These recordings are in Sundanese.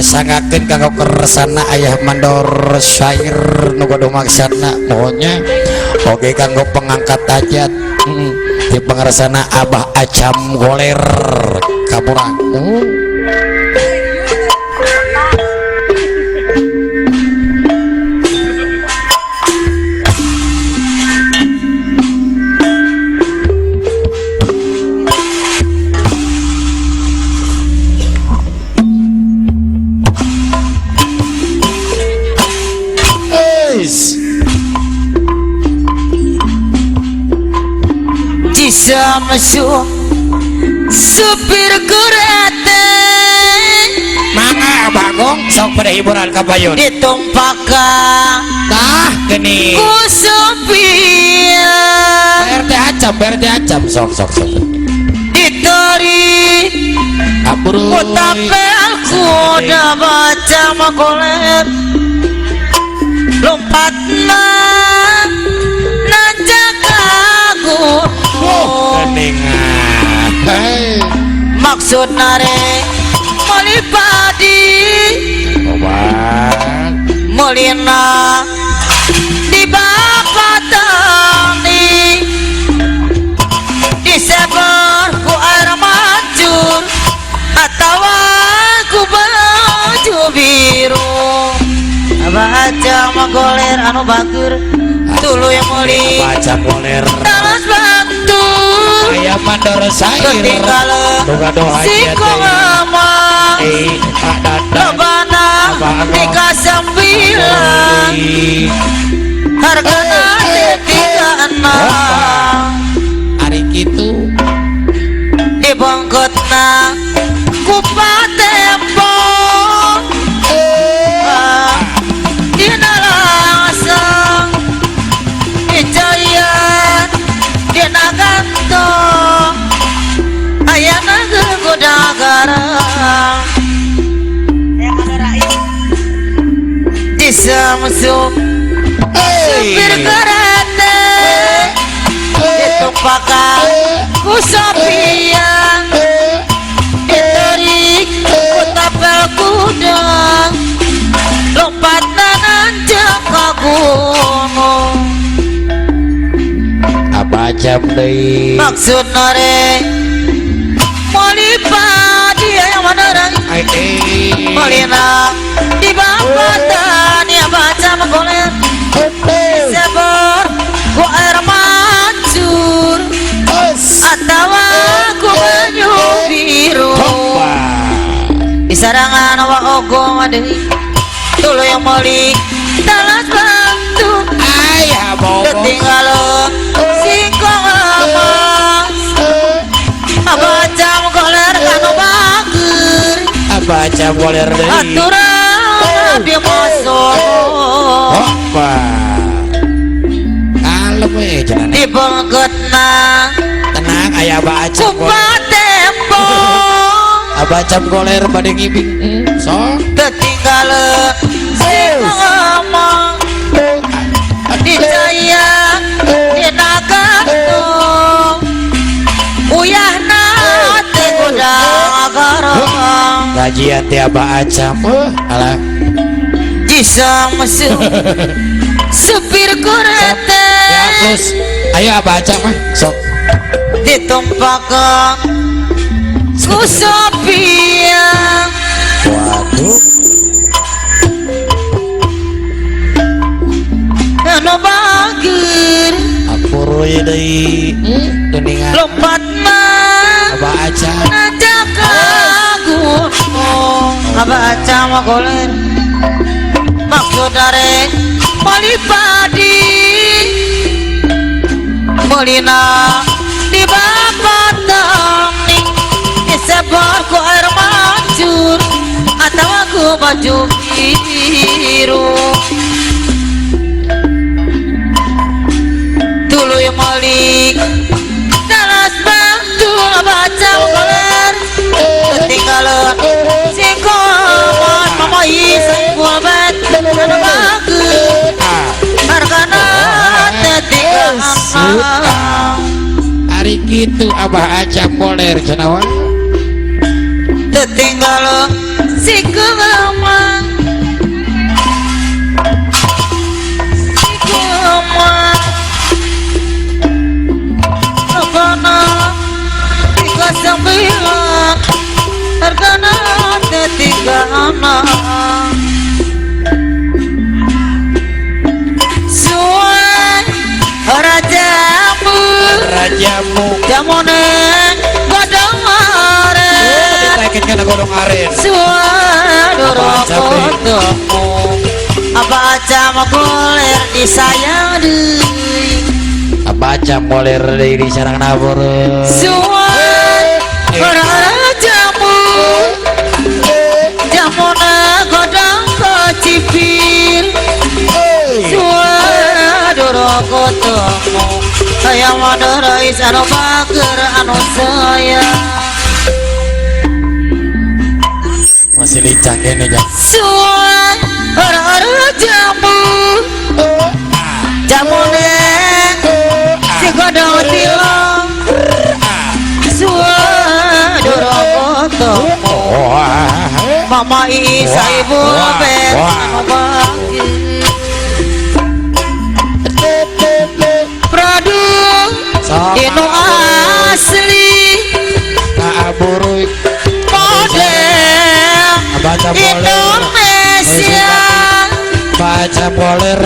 Sangakeun kanggo kersana ayah mandor syair nu gaduh maksana mohonnya oge kanggo pengangkat hajat di pangersana Abah Acam Goler Kaburang. Cisamasu supir kereta mangga Bagong sok pada hiburan kapayun ditumpakan tah geuning ku supir BRT acam sok sok sok ditarik aburu ku tapel kuda baca makolet lompatna nanjak aku. Maksud nare meuli padi meulina di bapatani disebar ku air mancur atawa ku baju biru. Abah Acam goler anu bager tuluy meuli Abah Acam goler talas bantu aya mandor sair ketinggalan si koma lobana tiga sembilan hargana 36 ari kitu dibongkotna ku patempo dina langsung dicayan dina gantong ayana gegoda garang disamsum supir kereta ditumpakan ku sopian ditarik ku tapel kuda lompat nanjak ka gunung. Abah Acam deui maksud nare meuli padi aya manerang meulina di bapatan ya baca magoler disebar ku air mancur atawa ku banyu biru di sarangan wa ogong deui tuluy yang meuli talas bantu ayah bobo ketinggalan singkong emas Abah Acam goler kanu bager Abah Acam goler deui aturan abdi masuk hoppa kalem we cenah dibengketna tenang aya Abah Acam ku patempo Abah Acam goler bade ngibing sok ketinggalan singkong emas dicaya dina gantung uyahna teh godang garang gajian teh Abah Acam alah jisam supir kereta ya plus ayo Abah Acam mah sok ditumpakan ku sopian. Waduh anu bager apuruy deui geuningan lompatna Abah Acam nanjak ka gunung. Abah Acam goler maksud are meuli padi meulina di bapatani disebar ku air mancur atawa ku baju biru tuluy meuli talas bantu Abah Acam goler ketinggalan singkong mamai saipul bet anu bager hargana teh 36 ari kitu Abah Acam goler cenah wa ketinggalan singkong godong aren. Apa aja mau goler disayang deui. Apa aja goler deui di sarang nabur. Suan jamu jamuna godong kocipir. Suan doro ketemu hayang madorais anu bager anu sayang. Masih lincah kene jam. Suan ora jamu jamune si godong tilong. Suan doro ketemu mama Isa ibu ben anu bager. Produk inu asli kaaburuy model Indonesia. Baca boler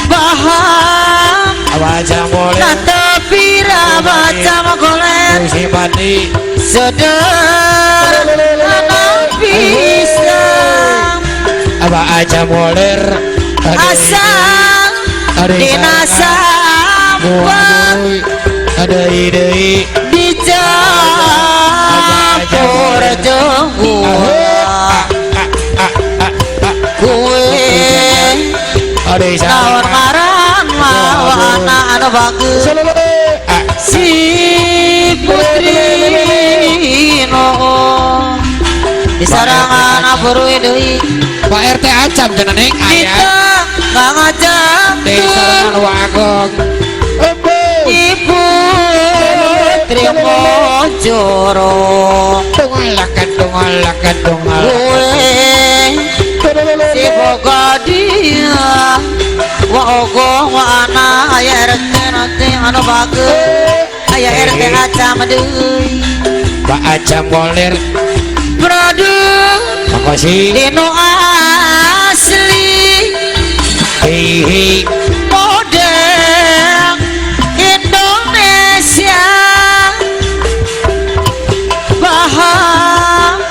baham baca boler tante pira baca goler simpati sederhana bisa baca boler asal dina sampah ada ide dicampur jeung gula kue naon ngaran mawana anu bagus si putri no di sarangan aburuy deui. Pak RT acam cenah ning aya kita ngajak di sarangan wagong Ibu Putri Mojoro tungalakan tungalakan tungalakan si boga dia wa ogo wa ana aya RT nanti anu bagus aya RT acam deui. Pak acam goler produk makasih dino asli hihi model Indonesia baham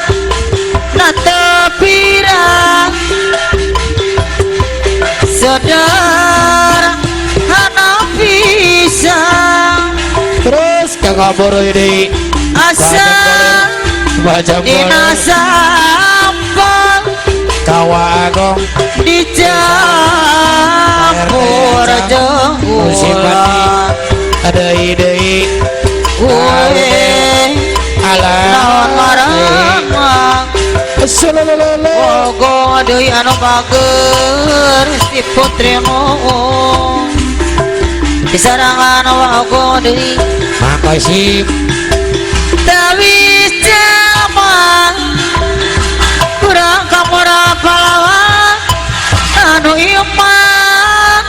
natepira sederhana bisa terus kangaburu ini asal baca dina sampah kawa agong dicampur jeung gula ada ide kue ala naon ngaran ogo deui anu bager si putri nu di sarangan ogo deui makasih tawis jalma kurang kamora pahlawan anu iman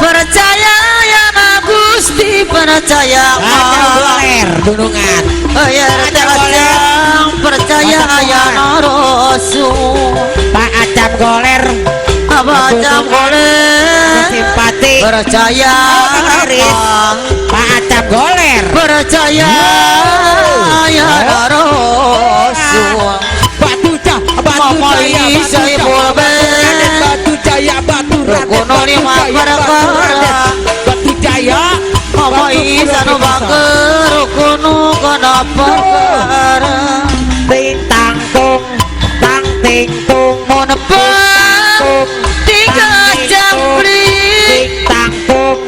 percaya ya na Gusti percaya goler dunungan aya percaya aya na Rasul Pak Acam goler Pak Acam goler simpati percaya Pak Acam goler percaya ya Rasul Batu Jaya Batu Jaya Batu Raden Batu Jaya Mama Isa nu bager kuno kana perkara ting tang tung tang ting tung mun tiga jambri ting tang tung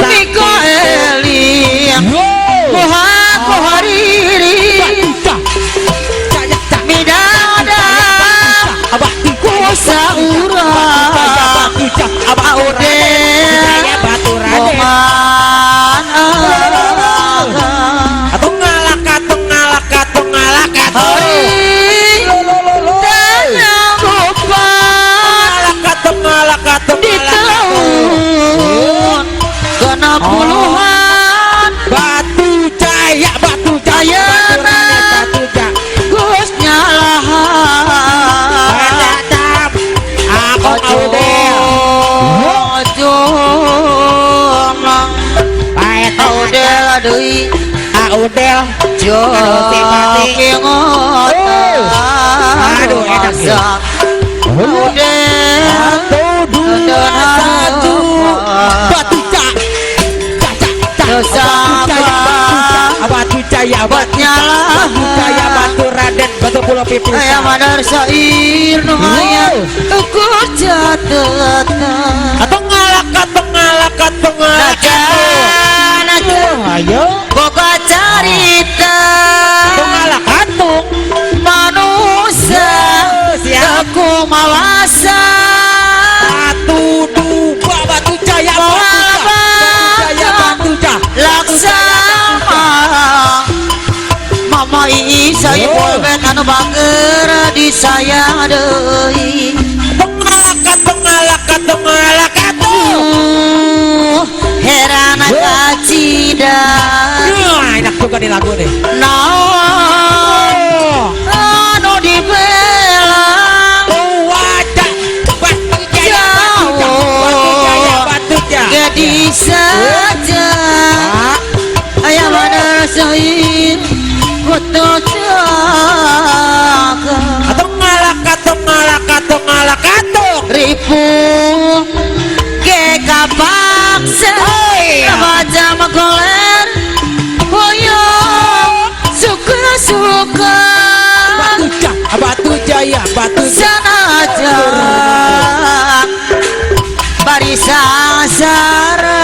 Miko eling muhaku hariri midada kuasa urang aude oman tungalaka tungalaka tungalaka hari dan lupa Aduh, si Pati. Aduh, enak ya. Satu, dua, satu. Batu cak. Cak, cak, cak. Batu jaya, batu jaya, batu jaya, batu jaya, batu Raden, batu Pulau Pipi. Aya madar syair nu aya ukur catatan. Atau ngalakat, pengalakat, pengalakat. Ayo. Boga carita. Pengalakat. Manusia. Siap. Aku mawasa. Satu, dua, batu jaya, batu jaya, batu jaya. Laksana Mama Ii saya bolben anu bager disayang deui. Pengalakat, pengalakat, pengalakat. Heran kacida. Wah, enak juga nih lagu nih. Naon anu dibela. Wajah, batu jaya, batu jaya, batu jaya. Gadis saja. Ayah mana syair kutu cakep. Atau ngalakat, ngalakat, ngalakat. Ribu ke kapaksa baca makoler hoyong suka-suka. Batu jaya, batu jaya, batu sanaja bari sangsara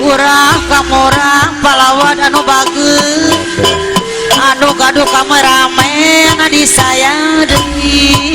urang kamurang pahlawan anu bagus anu gaduh kameramen disayang deui.